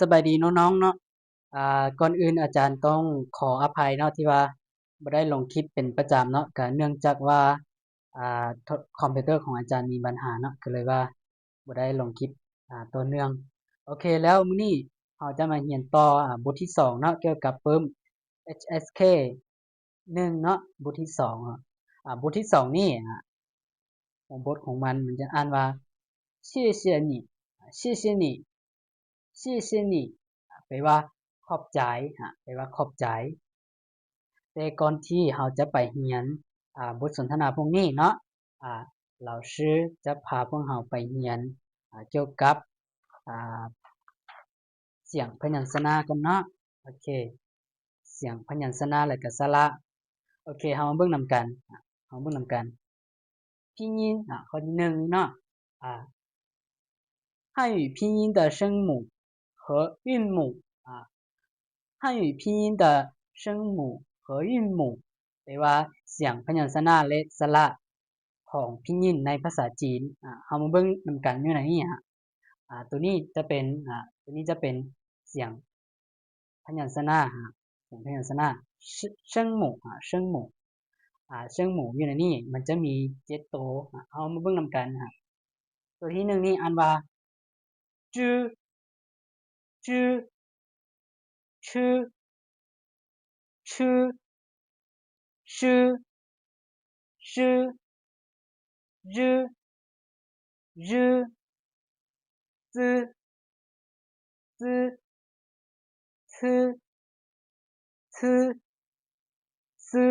ສະບາຍດີນ້ອງໆເນາະ. ອ່າ ກ່ອນອື່ນອາຈານຕ້ອງຂໍອະໄພເນາະ ທີ່ວ່າບໍ່ໄດ້ລົງຄລິບເປັນປະຈຳເນາະ, ກະເນື່ອງຈາກວ່າ ອ່າ ຄອມພິວເຕີຂອງອາຈານມີບັນຫາເນາະ ກໍເລີຍວ່າບໍ່ໄດ້ລົງຄລິບ ອ່າ ຕໍ່ເນື່ອງ. ໂອເຄ ແລ້ວມື້ນີ້ເຮົາຈະມາຮຽນຕໍ່ ອ່າ ບົດທີສອງເນາະ ກ່ຽວກັບປຶ້ມ ເອັດເອັສເຄ ໜຶ່ງເນາະ, ບົດທີສອງເນາະ. ອ່າ ບົດທີສອງນີ້ ອ່າ ຫົວບົດຂອງມັນ ມັນຈະອ່ານວ່າ 谢谢你 谢谢你 谢谢你 ແປວ່າຂອບໃຈ ແປວ່າຂອບໃຈ. ແຕ່ກ່ອນທີ່ເຮົາຈະໄປຮຽນ ອ່າ ບົດສົນທະນາພວກນີ້ເນາະ ອ່າ 老师ຈະພາພວກເຮົາໄປຮຽນ ອ່າ ກ່ຽວກັບ ອ່າ ສຽງພະຍັນຊະນະກ່ອນເນາະ. ໂອເຄ ສຽງພະຍັນຊະນະ ແລ້ວກະສະຫຼະ. ໂອເຄ ເຮົາມາເບິ່ງນຳກັນ ເຮົາມາເບິ່ງນຳກັນ. 拼音 ອ່າ ຂໍ້ທີໜຶ່ງນີ້ເນາະ ອ່າ 汉语拼音的声母和韵母 ອ່າ 汉语拼音的声母和韵母 ແປວ່າສຽງພະຍັນຊະນະ ແລະ ສະຫຼະຂອງພິນຍິນໃນພາສາຈີນ. ອ່າ ເຮົາມາເບິ່ງນຳກັນຢູ່ໃນນີ້ ອ່າ ໂຕນີ້ຈະເປັນ ອ່າ ໂຕນີ້ຈະເປັນສຽງພະຍັນຊະນະ ອ່າ ສຽງພະຍັນຊະນະ ເຊິ່ງໝູ່ ເຊິ່ງໝູ່ ເຊິ່ງໝູ່ ຢູ່ໃນນີ້ມັນຈະມີເຈັດໂຕ. ເຮົາມາເບິ່ງນຳກັນ ໂຕທີໜຶ່ງນີ້ອ່ານວ່າ ຈື່ ຈື່ ຊື່ ຊື່ ຊື່ ຊື່ ຈື່ ຈື່ ຊື່ ຊື່ ຊື່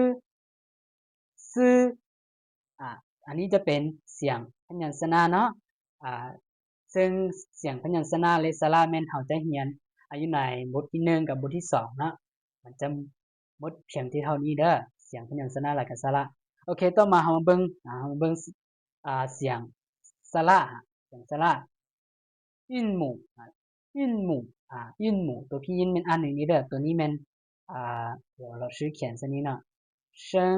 ຊື່ ອ່າ ອັນນີ້ຈະເປັນສຽງພະຍັນຊະນະເນາະ ອ່າ ເຊິ່ງສຽງພະຍັນຊະນະ ແລະ ສະຫຼະແມ່ນເຮົາຈະຮຽນ ອ່າ ຢູ່ໃນບົດທີໜຶ່ງກັບບົດທີສອງເນາະ. ມັນຈະໝົດພຽງທີ່ເທົ່ານີ້ເດີ ສຽງພະຍັນຊະນະ ແລ້ວກະສະຫຼະ. ໂອເຄ ຕໍ່ມາເຮົາມາເບິ່ງ ອ່າ ເຮົາມາເບິ່ງ ອ່າ ສຽງສະຫຼະ ສຽງສະຫຼະ 韻母 ອ່າ 韻母 ອ່າ 韻母 ໂຕພິນຍິນແມ່ນອ່ານແນວນີ້ເດີ ໂຕນີ້ແມ່ນ ອ່າ ດຽວລາວຊື່ຂຽນໃສ່ນີ້ເນາະ ເຊິ່ງ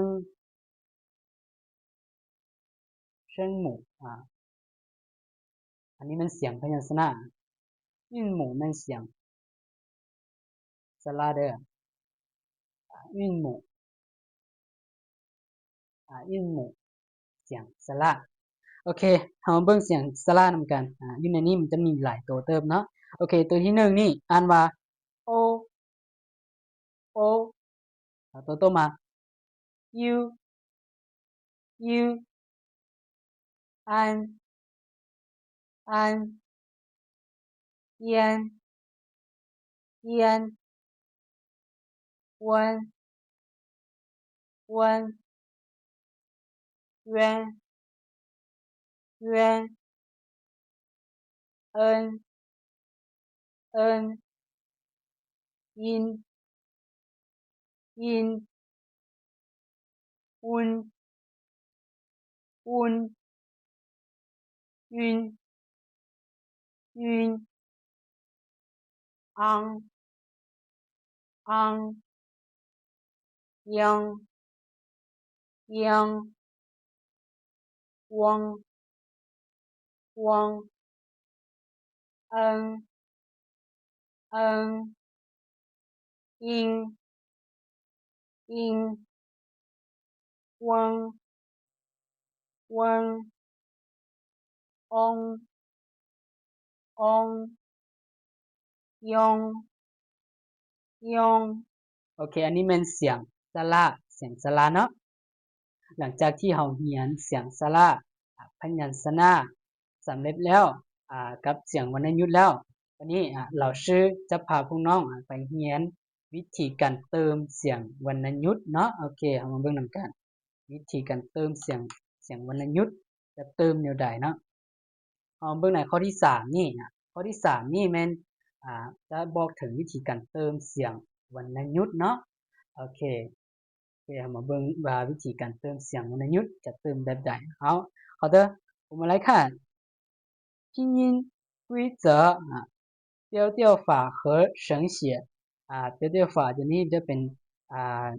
ເຊິ່ງໝູ່ ອ່າ ອັນນີ້ແມ່ນສຽງພະຍັນຊະນະ 韻母ແມ່ນສຽງສະຫຼະເດີ ອ່າ 韻母 ອ່າ 韻母 ສຽງສະຫຼະ. ໂອເຄ ເຮົາມາເບິ່ງສຽງສະຫຼະນຳກັນ ອ່າ ຢູ່ໃນນີ້ມັນຈະມີຫຼາຍໂຕເຕີບເນາະ. ໂອເຄ ໂຕທີໜຶ່ງນີ້ອ່ານວ່າ ໂອ ໂອ ແລ້ວໂຕຕໍ່ມາ ອິ້ວ ອິ້ວ ອັນ ອັນ ອຽນ ອຽນ ອວນ ອວນ ອວຽນ ອວຽນ ເອີ້ນ ເອີ້ນ ອິນ ອິນ ອຸ່ນ ອຸ່ນ ອື່ນ ອື່ນ ອັງ ອັງ ຢຽງ ຢຽງ ຫວ່ອງ ຫວ່ອງ ເອີງ ເອີງ ອີງ ອີງ ຫວ່າງ ຫວ່າງ ອ່ອງ ອ່ອງ ຢອງ ຢອງ. ໂອເຄ ອັນນີ້ແມ່ນສຽງສະຫຼະ ສຽງສະຫຼະເນາະ. ຫຼັງຈາກທີ່ເຮົາຮຽນສຽງສະຫຼະ ພະຍັນຊະນະສຳເລັດແລ້ວ ອ່າ ກັບສຽງວັນນະຍຸດແລ້ວ, ວັນນີ້ ອ່າ ລາວຊື່ຈະພາພວກນ້ອງ ອ່າ ໄປຮຽນວິທີການເຕີມສຽງວັນນະຍຸດເນາະ. ໂອເຄ ເຮົາມາເບິ່ງນຳກັນ ວິທີການເຕີມສຽງ ສຽງວັນນະຍຸດ ຈະເຕີມແນວໃດເນາະ. ເຮົາເບິ່ງໃນຂໍ້ທີສາມນີ້ນະ, ຂໍ້ທີສາມນີ້ແມ່ນ ອ່າ ຈະບອກເຖິງວິທີການເຕີມສຽງວັນນະຍຸດເນາະ. ໂອເຄ ໂອເຄ ເຮົາມາເບິ່ງວ່າວິທີການເຕີມສຽງວັນນະຍຸດຈະເຕີມແບບໃດ. ເຮົາ ເຮົາເດີ 我们来看拼音规则 ອ່າ 标调法和省写 ອ່າ 标调法 ຕົວນີ້ຈະເປັນ ອ່າ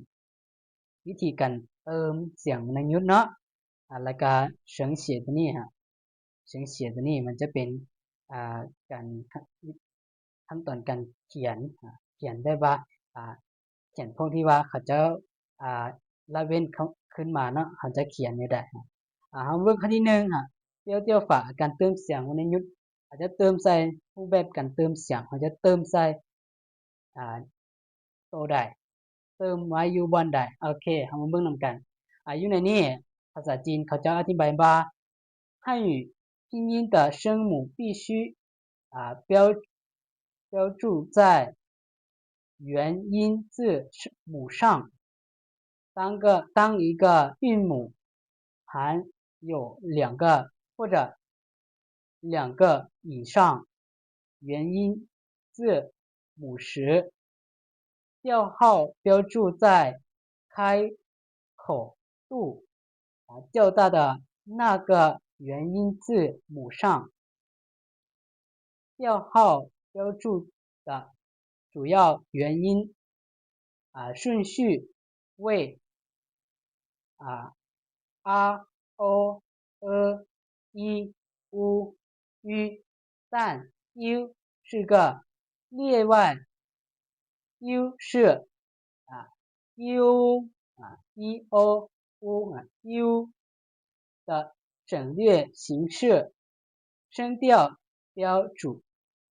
ວິທີການເຕີມສຽງວັນນະຍຸດເນາະ ອ່າ ແລ້ວກະ 省写 ຕົວນີ້ຮະ 省写 ຕົວນີ້ມັນຈະເປັນ ອ່າ ການ ຂັ້ນຕອນການຂຽນ ອາ ຂຽນແບບວ່າ ອາ ຂຽນພວກທີ່ວ່າເຂົາເຈົ້າ ອາ ລະເວັ້ນເຂົ້າ ຂຶ້ນມາເນາະ ເຮົາຈະຂຽນແນວໃດ. ອາ ເຮົາເບິ່ງຂໍ້ທີໜຶ່ງ ອາ 标调法 ການເຕີມສຽງວັນນະຍຸດ ເຮົາຈະເຕີມໃສ່ຮູບແບບການເຕີມສຽງ ເຮົາຈະເຕີມໃສ່ ອາ ໂຕໃດ ເຕີມໄວ້ຢູ່ບ່ອນໃດ. ໂອເຄ ເຮົາມາເບິ່ງນຳກັນ. ອາ ຢູ່ໃນນີ້ພາສາຈີນເຂົາເຈົ້າອະທິບາຍວ່າ 汉语拼音的声母必须 ອາ 标 标注在元音字母上。当个，当一个韵母含有两个或者两个以上元音字母时，调号标注在开口度，啊，较大的那个元音字母上。 调号标注的主要元音，啊，顺序为，啊，a、o、e、u、u，但 u 是个例外。 u 是，啊，u，啊，e、o、u，啊，u 的省略形式，声调标注，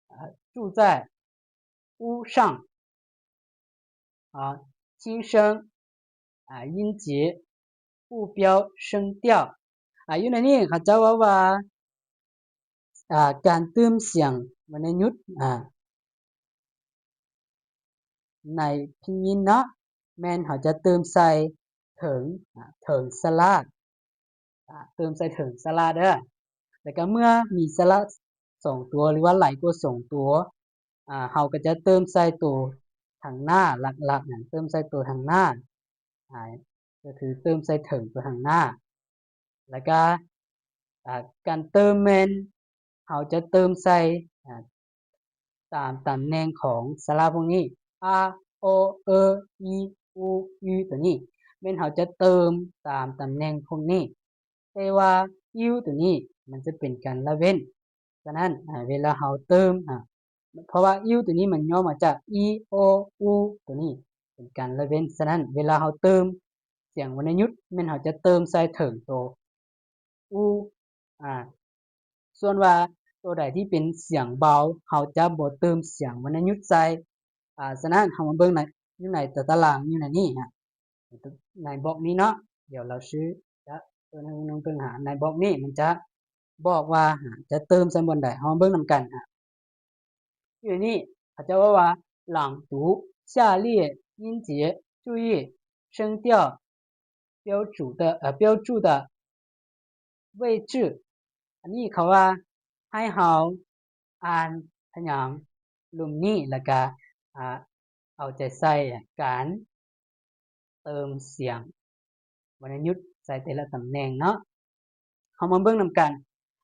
啊，注在 u 上，啊，轻声，啊，音节，不标声调。 ອາ ຢູ່ໃນນີ້ເຂົາເຈົ້າເວົ້າວ່າ ອາ ການເຕີມສຽງວັນນະຍຸດ ອາ ໃນພິນຍິນເນາະ ແມ່ນເຮົາຈະເຕີມໃສ່ເຖິງ ອາ ເຖິງສະຫຼະ ອາ ເຕີມໃສ່ເຖິງສະຫຼະເດີ. ແລ້ວກໍເມື່ອມີສະຫຼະສອງຕົວ ຫຼືວ່າຫຼາຍກວ່າສອງຕົວ ອາ ເຮົາກໍຈະເຕີມໃສ່ໂຕທາງໜ້າຫຼັກໆ ເຕີມໃສ່ໂຕທາງໜ້າ ອາ ກໍຄືເຕີມໃສ່ເຖິງໂຕທາງໜ້າ. ແລ້ວກະ ອາ ການເຕີມແມ່ນເຮົາຈະເຕີມໃສ່ ອາ ຕາມຕຳແໜ່ງຂອງສະຫຼະພວກນີ້ ອາ ໂອ ເອີ ອີ ອູ ອື ໂຕນີ້ ແມ່ນເຮົາຈະເຕີມຕາມຕຳແໜ່ງພວກນີ້ ແຕ່ວ່າ ອິ້ວ ໂຕນີ້ມັນຈະເປັນການລະເວັ້ນ. ສະນັ້ນ ອາ ເວລາເຮົາເຕີມ ອາ ເພາະວ່າ ອິ້ວ ໂຕນີ້ມັນຫຍໍ້ມາຈາກ ອີ ໂອ ອູ ໂຕນີ້ເປັນການລະເວັ້ນ. ສະນັ້ນ ເວລາເຮົາເຕີມສຽງວັນນະຍຸດ ແມ່ນເຮົາຈະເຕີມໃສ່ເຖິງໂຕ ອູ ອາ ສ່ວນວ່າໂຕໃດທີ່ເປັນສຽງເບົາ ເຮົາຈະບໍ່ເຕີມສຽງວັນນະຍຸດໃສ່. ອາ ສະນັ້ນ ເຮົາມາເບິ່ງໃນ ຢູ່ໃນຕາຕະລາງຢູ່ໃນນີ້ ອາ ໃນບລັອກນີ້ເນາະ ດຽວລາວຊິຈະເປີດໃຫ້ນ້ອງເບິ່ງ ອາ ໃນບລັອກນີ້ມັນຈະບອກວ່າ ອາ ຈະເຕີມໃສ່ບ່ອນໃດ ເຮົາມາເບິ່ງນຳກັນ ອາ ຢູ່ໃນນີ້ເຂົາເຈົ້າເວົ້າວ່າ 朗读下列音节，注意声调标注的 ເອີ 标注的位置. ອັນນີ້ເຂົາວ່າໃຫ້ເຮົາອ່ານພະຍາງລຸ່ມນີ້ ແລ້ວກະ ອາ ເອົາໃຈໃສ່ການເຕີມສຽງວັນນະຍຸດໃສ່ແຕ່ລະຕຳແໜ່ງເນາະ. ເຮົາມາເບິ່ງນຳກັນ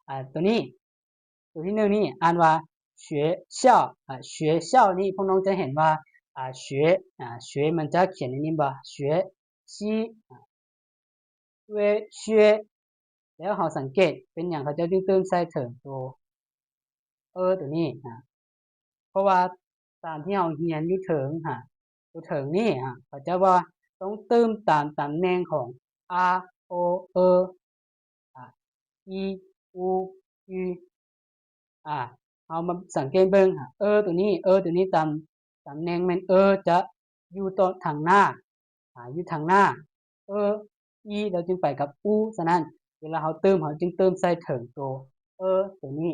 ອາ ໂຕນີ້ ໂຕທີໜຶ່ງນີ້ອ່ານວ່າ 学校 ອາ 学校 ນີ້ພວກນ້ອງຈະເຫັນວ່າ ອາ 学 ອາ 学 ມັນຈະຂຽນແນວນີ້ບໍ່ 学 ຊີ ອາ 学 学 ແລ້ວເຮົາສັງເກດ ເປັນຫຍັງເຂົາເຈົ້າຈຶ່ງເຕີມໃສ່ເຖິງໂຕ ເອີ ໂຕນີ້ ອາ ເພາະວ່າຕາມທີ່ເຮົາຮຽນຢູ່ເທິງ ອາ ໂຕເທິງນີ້ ອາ ເຂົາເຈົ້າວ່າຕ້ອງເຕີມຕາມຕຳແໜ່ງຂອງ ອາ ໂອ ເອີ ອາ ອີ ອູ ອື ອາ ເຮົາມາສັງເກດເບິ່ງ ເອີ ໂຕນີ້ ເອີ ໂຕນີ້ຕຳ ຕຳແໜ່ງແມ່ນ ເອີ ຈະຢູ່ຕໍ່ທາງໜ້າ ອາ ຢູ່ທາງໜ້າ ເອີ ອີ ແລ້ວຈຶ່ງໄປກັບ ອູ. ສະນັ້ນ ເວລາເຮົາເຕີມ ເຮົາຈຶ່ງເຕີມໃສ່ເຖິງໂຕ ເອີ ໂຕນີ້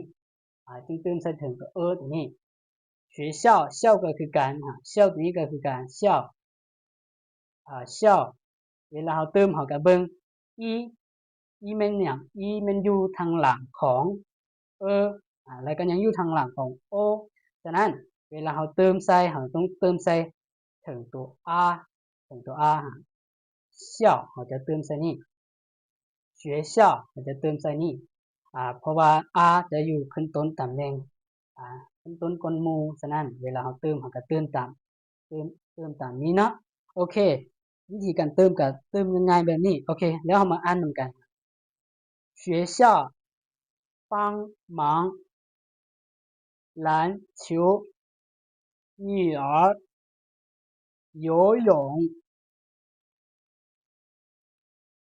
ອາ ຈຶ່ງເຕີມໃສ່ເຖິງໂຕ ເອີ ໂຕນີ້. 学校 校 ກໍຄືກັນ ອາ 校 ໂຕນີ້ກໍຄືກັນ 校 ອາ 校 ເວລາເຮົາເຕີມ ເຮົາກໍເບິ່ງ ອີ ອີ ແມ່ນຫຍັງ ອີ ແມ່ນຢູ່ທາງຫຼັງຂອງ ເອີ ອາ ແລ້ວກໍຍັງຢູ່ທາງຫຼັງຂອງ ໂອ. ສະນັ້ນ ເວລາເຮົາເຕີມໃສ່ ເຮົາຕ້ອງເຕີມໃສ່ເຖິງໂຕ ອາ ເຖິງໂຕ ອາ 校 ເຮົາຈະເຕີມໃສ່ນີ້ 学校 ເຮົາຈະເຕີມໃສ່ນີ້ ອາ ເພາະວ່າ ອາ ຈະຢູ່ຂຶ້ນຕົ້ນຕຳແໜ່ງ ອາ ຂຶ້ນຕົ້ນກ່ອນໝູ່. ສະນັ້ນ ເວລາເຮົາເຕີມ ເຮົາກໍເຕີມຕາມ ເຕີມ ເຕີມຕາມນີ້ເນາະ. ໂອເຄ ວິທີການເຕີມກໍເຕີມງ່າຍໆແບບນີ້. ໂອເຄ ແລ້ວເຮົາມາອ່ານນຳກັນ 学校帮忙篮球女儿 游泳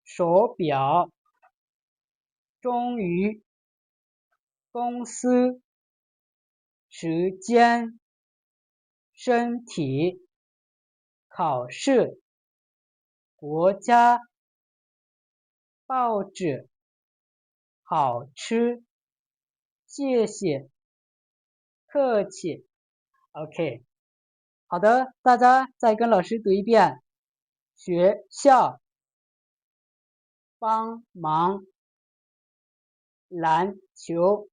手表 终于 公司 时间 身体 考试 国家 报纸 好吃 谢谢 客气 OK。 好的，大家再跟老师读一遍。学校 帮忙 篮球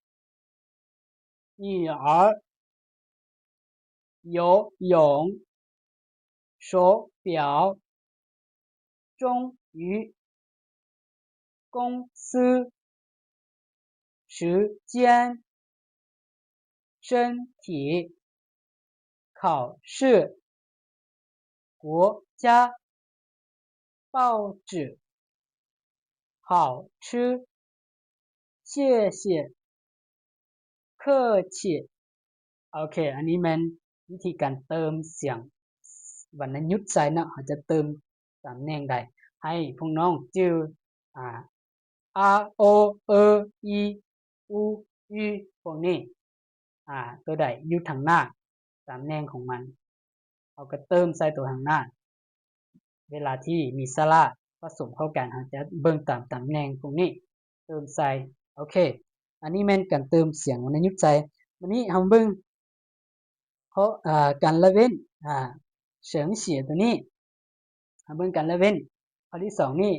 女儿 游泳 手表 终于 公司 时间 身体 考试 国家 报纸 好吃 谢谢 客气 ໂອເຄ ອັນນີ້ແມ່ນວິທີການເຕີມສຽງວັນນະຍຸດໃສ່ເນາະ ເຮົາຈະເຕີມຕຳແໜ່ງໃດ ໃຫ້ພວກນ້ອງຈື່ ອາ ອາ ໂອ ເອີ ອີ ອູ ຍ ພວກນີ້ ອາ ໂຕໃດຢູ່ທາງໜ້າ ຕຳແໜ່ງຂອງມັນ ເຮົາກໍເຕີມໃສ່ໂຕທາງໜ້າ ເວລາທີ່ມີສະຫຼະປະສົມເຂົ້າກັນ ເຮົາຈະເບິ່ງຕາມຕຳແໜ່ງພວກນີ້ ເຕີມໃສ່ ໂອເຄ ອັນນີ້ແມ່ນການເຕີມສຽງວັນນະຍຸດໃສ່ ບາດນີ້ເຮົາເບິ່ງ ເພາະ ອາ ການລະເວັ້ນ ອາ ເສີງເສຍໂຕນີ້ ເຮົາເບິ່ງການລະເວັ້ນ ຂໍ້ທີສອງນີ້